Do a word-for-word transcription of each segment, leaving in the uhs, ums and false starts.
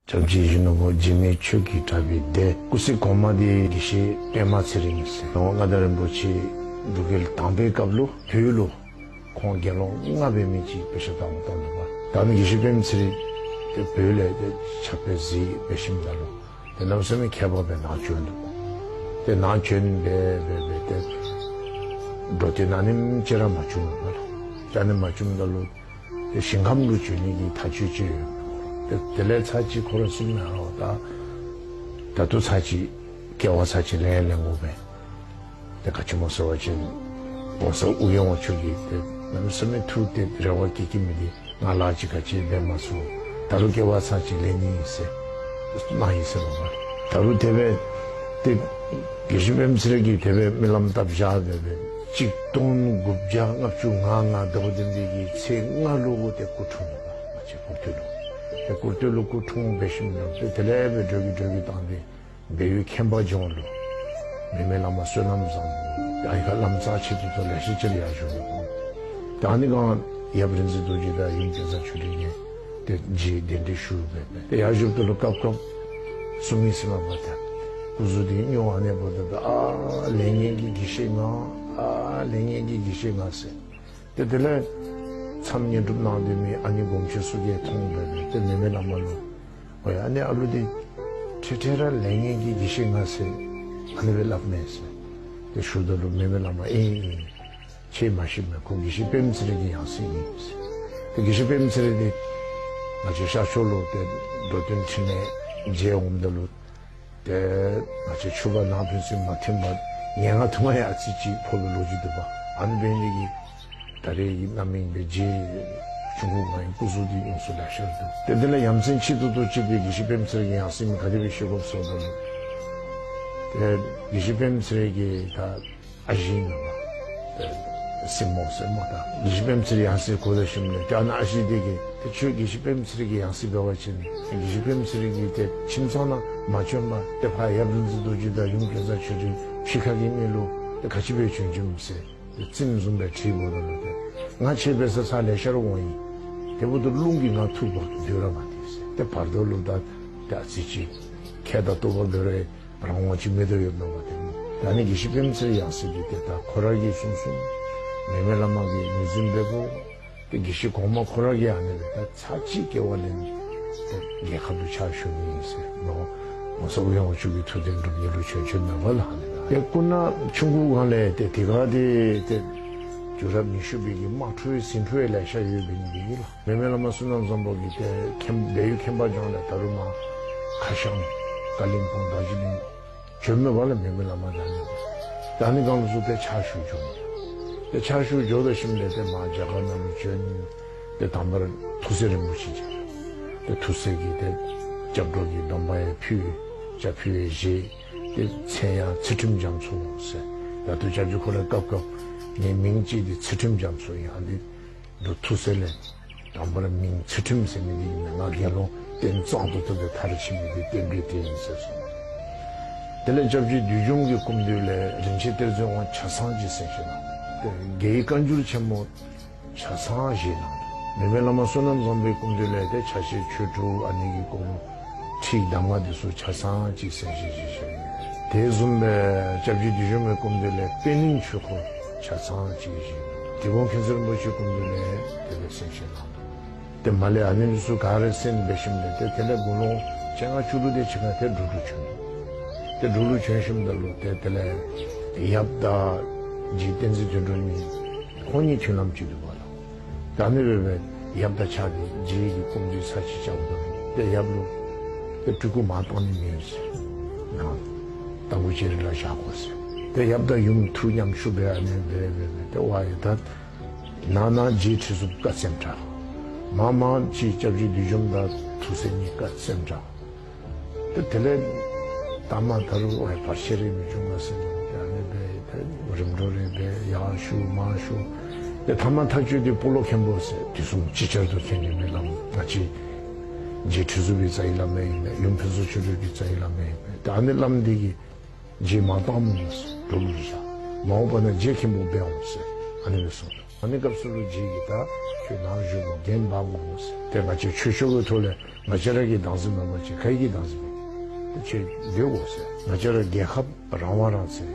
སྐྱབས་རྗེ་ཡིད་བཞིན་ནོར་བུ་འཇིགས་མེད་ཆོས་ཀྱི་གྲགས་པའི་སྡེ། སྐུ་ཚེ་གོང་མ་དེ་དགེ་བཤེས་པད་མ་ཚེ་རིང་ཡིན་ཟེར། ལོ་ལྔ་དང་རིན་པོ་ཆེ་འབྲུག་རྒྱལ་དང་པའི་སྐབས་ལོ་བོད་ལོ་ལྔ་པའི་མི་གཅིག་པེ་ཤ་བཏང་བཏང་འདུག་པ། ད་ནི་དགེ་བཤེས་པད་མ་ཚེ་རིང་དེ་བོད་ལ་དེ་ཕྱག་དཔེ་གཟིགས་པའི་ཤིང་ད་ལོ་དེ་གནམ་ས་མེད་མཁས་པ་བའི་ནང་བྱོན་འདུག་དེ་ནང་བྱོན་པའི་བའི་བའི་དེ་འགྲོ་དེ་ན་ནིམ་ཅེ་ར་མ་བྱུང་འདུག་པ། ད་ནི་མ་བྱུང་ད་ལོ། དེ་ཞིང་ཁམས་ལུ་བྱོན་ནི་གི་ཐག་གཅོད་བྱས་ཡོད། དེ་དེ་ལས་ཚར་གཅིག་ཁོ་ར་གསུངས་ནས་ཨ་ད། ད་དུ་ཚར་གཅིག་སྐྱེ་བ་ཚར་གཅིག་ལེན་ལེན་དགོས་པས། དེ་ག་ཅི་མོ་ཟེར་བ་ཅན། ༸གོང་ས་ཨུ་ཡོན་ཝང་ཆོས་ཀྱི་དེ་ནམ་ས་མེད་ཐུགས་དེ་རེ་བ་སྐྱེ་གི་མི་དེ། ང་ལ་ཅིག་ག་ཅིག་ལེན་མ་སོང་། ད་རུང་སྐྱེ་བ་ཚར་གཅིག་ལེན་ནི་ཡིན་ཟེར། གནང་ཡིན་ཟེར་བ། ད་རུང་དེ་བས་དེ་དགེ་བཤེས་པད་མ་ཚེ་རིང་གིས་དེ་བས་རྨི་ལམ་བཏབ་བཞག་དེ་བས་གཅིག་སྟོང་དགུ་བརྒྱ་ལྔ་བཅུ་ང་ལྔ་ཟླ་བ་བདུན་པའི་གི་ཚེས་ལྔ་ལོ་གོ་དེ་སྐུ་འཁྲུངས་ནས་པ་ང་ཅིག་སྐུར་སྟོད་ལུ། དེ་སྐུར་སྟོད་ལུ་སྐུ་འཁྲུངས་པའི་ཤིང་ལ་དེ་དེ་ལས་བས་འགྲོ་གི་འགྲོ་གི་བཏང་སྟེ། སྦས་ཡུལ་ཁྱད་འཕགས་ལྗོངས་ལུ། མེ་མེ་བླ་མ་བསོད་ནམས་བཟང་པོ། ཨ་ཡི་ཁ་ལམ་རྩ་ཆེ་ཏུ་ཏུ་ལེ་ཤ་ཅིག་ཡར་བཞུགས་ཡོད། ད་ནི་གང་ཡབ་རིག་འཛིན་རྡོ་རྗེ་དང་ཡུམ་དགེ་རྩ་ཆོས་སྒྲོན་གཉིས་དེ་རྗེས་གདན་འདྲེན་ཞུས་པས་དེ་ཡར་བཞུགས་ཏུ་ལུ་སྐབས་སྐབས་སུ་མི་སེམས་པ་དེ་སྐུ་གཟུགས་དེ་སྨྱོ་བ་ནས་བོ་དེ་ཨ་ལས་ངན་གྱི་དགེ་བཤེས་ང་ཨ་ལས་ངན་གྱི་དགེ་བཤེས་ང་ཟེར། དེ་དེ་ལས་མཚམས་བསྙེན་སྒྲུབ་གནང་དུས་མི་ཨ་ནི་སྒོམ་ཆེན་སུ་གས་མཐོང་བས་དེ་མེ་མེ་བླ་མ་ལུ། ཨོ་ཡ་ཨ་ནི་ཨ་ལུ་དེ་ཁྲེ་ཁྲེ་ར་ལས་ངན་གྱི་དགེ་བཤེས་ང་ཟེར་ཨ་ནི་བས་ལབ་མེད་ཟེར། དེ་ཞུ་ད་ལུ་མེ་མེ་བླ་མ་ཨིན་ཨིན་ཁྱེད་མ་ཤེས་མེད་ཁོ་དགེ་བཤེས་པད་མ་ཚེ་རིང་གི་ཡང་སྲིད་ཨིན་ཟེར། དེ་དགེ་བཤེས་པད་མ་ཚེ་རིང་དེ་ང་ཚོའི་ཤར་ཕྱོགས་ལུ་དེ་འགྲོ་དོན་ཕྲིན་ལས་མཇལ་འོང་ད་ལུ། དེ་ང་ཚོའི་ཕྱུ་པ་ནང་ཕན་ཚུན་མ་མཐུན་པ་ཉེ་ང་ཐུང་ང་ཡ་ཨ་ཙི་ཅིག་ཕོ་ལུ་ལོ་རྒྱུས་འདུག་པ། ཨ་ནི་བེན་ལི་གི་ད་རེས་ཀྱི་རྣམ་སྨིན་པའི་རྗེ་ཆུང་ཀུ་ང་ཡི་སྐུ་གཟུགས་འདི་ཡོངས་སུ་ལེགས་ཤར་འདུག་དེ་འདི་ལ་ཡ་མཚན་ཆེ་ཏོག་ཏོ་གཅིག་དེ་དགེ་བཤེས་པད་མ་ཚེ་རིང་གི་ཡང་སྲིད་མི་ག་དེ་བའི་ཤེས་དགོས་སོགས་དང་། དེ་དགེ་བཤེས་པད་མ་ཚེ་རིང་གི་ད་ཨ་ཞེ་ཡིན་ནོ། སྲིང་མོ་སྲིང་མོ་དང་དགེ་བཤེས་པད་མ་ཚེ་རིང་ཡང་སྲིད་གོ་ད་ཞིམ་ནས་ཀྱང་ན་ཨ་ཞེ་དེ་གི་དེ་ཆོས་དགེ་བཤེས་པད་མ་ཚེ་རིང་གི་ཡང་སྲིད་འབད་བ་ཅིན་དགེ་བཤེས་པད་མ་ཚེ་རིང་གི་དེ་ཁྱིམ་ཚང་ན་མ་བྱོན་པ་དེ་ཕ་ཡབ་རིག་འཛིན་རྡོ་རྗེ་དང་ཡུམ་དགེ་རྩ་ཆོས་སྒྲོན་ཕྱི་ཁ་གི་མི་ལུ་དེ་ག་ཅི་བའི་བྱོན་བྱོན་མི་ཟེར། རྩིམ་བཟུང་བའི་བྲིས་པོ་ལ་ལོ་དེ། ང་ཆེ་བས་ས་ས་ལས་ཤར་འོང་ཡིན། དེ་བུ་དུ་རླུང་གིས་ང་ཐུག་བག་ཏུ་སྡོད་ར་མ་དེ་ཟེར། དེ་བར་དོ་ལུ་ད་ད་ཚི་ཅི། ཁྱད་ད་ལྟོ་བ་འབད་རེ་རང་དབང་ཅི་མེད་དོ་ཡོད་མེད་པ་དེ་མོ། ད་ནི་དགེ་བཤེས་པད་མ་ཚེ་རིང་ཡང་སྲིད་ཀྱི་དེ་ད་ཁོ་ར་གིས་གསུང་གསུང་། མེ་མེ་བླ་མ་གིས་ངོས་འཛིན་འབད་བོ། དེ་དགེ་བཤེས་གོང་མ་ཁོ་ར་གིས་ཨ་ནི་རེད་ད་ཚར་གཅིག་སྐྱེ་བ་ལེན། དེ་རྒྱལ་ཁབ་ཏུ་ཕྱག་ཞུ་ནི་ཡིན་ཟེར་ནོ། ངོ་སོ་ཡང་བཅུ་གི་ཐུགས་དོན་འགྲུབ་ཉེ་ལུ་བྱོན་བྱོན་མེད་པ་ལ་ཨ་ནི་རེད། དེ་སྐུ་ན་ཆུང་ཀུ་གང་ལས་དེ་དེ་ག་དེ་དེ། རྒྱུ་རབས་ཉི་ཤུ་པའི་གི་དམག་འཁྲུག་ཟིང་འཁྲུག་ལས་ཤ་ཡོད་པའི་ཉིན་དེ་ཡིན་ལ། མེ་མེ་བླ་མ་བསོད་ནམས་བཟང་པོ་གིས་དེ་ཁྱིམ་སྦས་ཡུལ་ཁྱིམ་པ་ལྗོངས་ལས་ད་རུང་མ། ཁ་ཤང་། ཀ་ལིང་སྤུང་རྡོ་རྗེ་གླིང་། བྱོན་མེད་པ་ལ་མེ་མེ་བླ་མ་ད་ནི། ད་ནི་གང་ལ་སུ་དེ་ཕྱག་ཞུ་འཇོག་ནས། དེ་ཕྱག་ཞུ་འཇོག་ད་ཞིམ་ལས་དེ་མ་རྒྱ་གར་ནང་ལ་བྱོན། དེ་དང་པར་ཐུགས་སྲས་རིན་པོ་ཆེ་མཇལ། དེ་ཐུགས་སྲས་ཀྱིས་དེ་སྐྱབས་འགྲོ་གི་སྡོམ་པ་ཡང་ཕུལ། ཇ་ཕུལ་བའི་རྗེས། དེ་མཚན་ཡང་ཚུལ་ཁྲིམས་རྒྱ་མཚོ་ཟེར། ད་དུ་སྐྱབས་རྗེ་ཁོ་ར་སྐབས་སྐབས་ངའི་མིང་གཅིག་དེ་ཚུལ་ཁྲིམས་རྒྱ་མཚོ་ཡིན་ཨ་འདི། འགྲོ་ཐུགས་སྲས་ལས། དང་པོར་མིང་ཚུལ་ཁྲིམས་ཟེར་མི་འདི་ཡིན་ན་ང་དགེ་སློང་རྟེན་གཙང་དུ་ཐུབ་པའི་མཐར་ཕྱིན་མི་འདི་རྟེན་འབྲེལ་དེ་ཡིན་ཟེར་སོང་། དེ་ལས་སྐྱབས་རྗེ་བདུད་འཇོམས་ཀྱི་སྐུ་མདུན་ལས་རིན་ཆེན་གཏེར་མཛོད་དབང་ཆ་ཚང་གཅིག་གསན་བཞེས་གནང་། དེ་རྒྱའི་བཀའ་འགྱུར་ཆེན་མོ་ཆ་ཚང་བཞེས་གནང་། མེ་མེ་བླ་མ་བསོད་ནམས་བཟང་པོའི་སྐུ་མདུན་ལས་དེ་ཆ་ཤས་ཆོས་དྲུག་ཨ་ནི་གི་སྐོར་ཁྲིད་གདམས་ངག་འདི་ཚོ་ཆ་ཚང་གཅིག་གསན་བཞེས་བཞེས་བཞེས་ཡོད། དེ་བཟུམ་པའི་སྐྱབས་རྗེ་བདུད་འཇོམས་པའི་སྐུ་མདུན་ལས་པད་གླིང་ཆོས་འཁོར་ཆ་ཚང་གཅིག་བཞེས། དེ་དགོན་མཁན་ཟུར་རིན་པོ་ཆེའི་སྐུ་མདུན་ལས་དེ་ལས་གསན་བཞེས་གནང་། དེ་མ་ལས་ཨ་ནི་ཚོ་ག་རེ་གསན་འབད་ཞིམ་ལས་དེ་དེ་ལས་དགུང་ལོ་བཅོ་ལྔ་བཅུ་དྲུག་དེ་ཕྱི་ཁ་དེ་འབྲུག་ལུ་བྱོན་འདུག་དེ་འབྲུག་ལུ་བྱོན་ཞིམ་ད་ལུ་དེ་དེ་ལས་ཡབ་དང་རྗེ་བསྟན་འཛིན་དོན་གྲུབ་གཉིས་ཁོང་གཉིས་མཐུན་ལམ་གཅིག་འདུག་པ་ལ། ད་ནི་བས་བས་ཡབ་དང་ཕྱག་དེ་རྗེ་ཡི་སྐུ་མདུན་ས་ཅིག་བཅའ་བ་དང་དེ་ཡབ་ལུ་དེ་སྤྲུལ་སྐུ་མ་བཏང་ནི་མིན་ཟེར། ནང་དང་པོ་ཅེ་རི་ལ་བཞག་དགོས་ཟེར། དེ་ཡབ་དང་ཡུམ་ཐུགས་མཉམ་ཞུགས་འབད་ཨ་ནི་འབད་འབད་འབད་དེ་བ་ཡི་ད། ནང་ནང་རྗེ་ཁྲི་ཟུར་བཀའ་སྩལ་དྲག་མང་མང་ཅིག་སྐྱབས་རྗེ་བདུད་འཇོམས་དང་ཐུགས་སྲས་གཉིས་བཀའ་སྩལ་དྲག་དེ་དེ་ལས་ད་མ་ད་རུང་བར་ཆད་རེ་མི་བྱུང་བ་ཟེར་ནས་ཨ་ནི་འབད་དེ་རིམ་གྲོ་རེ་འབད་ཡར་ཞུ་མར་ཞུ། དེ་ཐ་མ་ཐག་ཆོད་དེ་སྤོ་ལོ་མཁན་པོ་ཟེར་དུས་གསུམ་ཅིག་ཅར་དུ་མཁྱེན་གྱི་མི་ལམ་ང་ཅི། རྗེ་ཁྲི་ཟུར་བའི་རྩ་བའི་བླ་མ་ཡིན་པས་ཡུམ་ཕུན་ཚོགས་ཆོས་སྒྲོན་གྱི་རྩ་བའི་བླ་མ་ཡིན་པས་དེ་ཨ་ནི་བླམ་འདི་གིས་རྗེ་མ་བཏང་མི་ཡོང་ཟེར་འགྲོ་ལུགས་བཞག་མ་འོངས་པ་ན་རྗེ་མཁན་པོ་འབད་འོང་ཟེར་ཨ་ནི་འབད་སོང་། ཨ་ནི་སྐབས་སུ་ལོ་རྗེས་ཀྱི་ད་ཁྱོད་ནང་བཞུགས་དགོས། འགན་འབག་དགོས་ཟེར། དེ་ང་ཆོས་ཆོས་ཕྱོགས་ཀྱི་ཐོག་ལས་ང་ཆོ་རང་གི་བདག་འཛིན་མེད་པ་ཅིག་ག་ཡི་གི་བདག་འཛིན་མེད། དེ་ཁྱོད་སྡོད་དགོས་ཟེར། ང་ཆོ་རང་རྒྱལ་ཁབ་རང་དབང་རང་བཙན།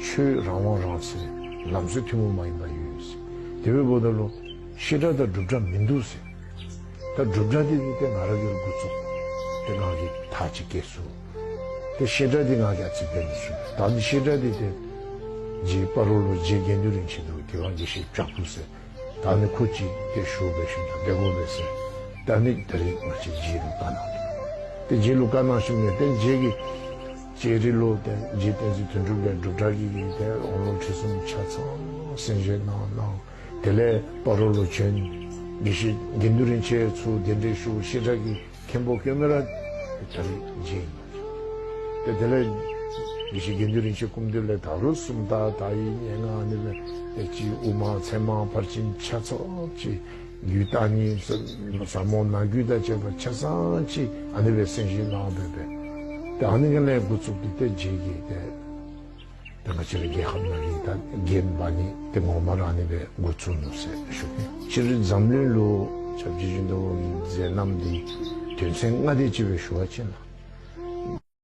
ཆོས་རང་དབང་རང་བཙན། ལམ་སྲོལ་ཐུན་མོང་མ་ཡིན་པ་ཡོད་ཟེར། དེ་བས་བོ་ད་ལོ་བཤད་གྲྭ་དང་སྒྲུབ་གྲྭ་མི་འདུག་ཟེར། ད་སྒྲུབ་གྲྭ་དེ་དེ་དེ་ང་རང་གི་འགོ་བཙུགས། དེ་ང་གི་ཐག་ཅིག་བཀལ་སོང་། དེ་བཤད་གྲྭ་དེ་ང་གི་ཨ་ཙི་བེད་མི་སོང་། ད་ནི་བཤད་གྲྭ་དེ་དེ་རྗེ་སྤ་རོ་ལོ་རྗེ་དགེ་འདུན་རིན་ཆེན་དང་དགེ་བ་དགེ་བཤེས་ལྕགས་ཕུར་ཟེར། ད་ནི་ཁོ་ཅིག་དེ་ཞུ་བའི་ཤུལ་དུ་བདེ་དགོངས་རེད་ཟེར། ད་ནི་ད་རེས་ང་ཅིག་རྗེ་ལ་བཀའ་གནང་། དེ་རྗེ་ལ་བཀའ་གནང་ཞུས་ནས་དེ་རྗེ་གི་ལྕགས་རི་ལོ་དེ་རྗེ་བསྟན་འཛིན་དོན་གྲུབ་པའི་སྒྲུབ་གྲྭ་གི་གི་དེ་དབང་ལུང་ཁྲིད་གསུམ་ཆ་ཚང་གསན་བཞེས་གནང་གནང་། དེ་ལས་སྤ་རོ་ལོ་བྱོན། དགེ་བཤེས་དགེ་འདུན་རིན་ཆེན་ཚུར་གདན་འདྲེན་ཞུ། བཤད་གྲྭ་གི་མཁན་པོ་སྐྱོན་མེད་ར་ད་རེས་རྗེ་ཡིན་པ་རེད། དེ་དེ་ལས་དགེ་བཤེས་དགེ་འདུན་རིན་ཆེན་སྐུ་མདུན་ལས་ད་རུང་སུམ་རྟགས་དག་ཡིག་སྙན་ངག་ཨ་ནི་བས་དེ་ཅི་དབུ་མ་ཚད་མ་ཕར་ཕྱིན་ཆ་ཚང་ཅི་རྒྱུད་བརྟག་གཉིས་ཟབ་མོ་ནང་རྒྱུད་དང་བཅས་པ་ཆ་ཚང་ཅི་ཨ་ནི་བས་གསན་བཞེས་གནང་བས་པས། དེ་ཨ་ནི་ག་ལས་འགོ་བཙུགས་ཏེ་དེ་རྗེ་གི་དེ། དེ་ང་ཕྱིར་རྒྱལ་ཁབ་ནང་གི་ད་རྒན་པ་ནི་དེ་ངོ་མ་རང་ནི་བས་འགོ་བཙུགས་ནུས་ཟེར་ཞུ་གི། ཕྱིར་འཛམ་གླིང་ལུ་ཆབས་ཅིག་ཞུ་འདུག་གི་མཛད་རྣམ་འདི་དོན་ཚན་ལྔ་དེ་ཅི་བས་ཞུ་བ་ཅན་ལ།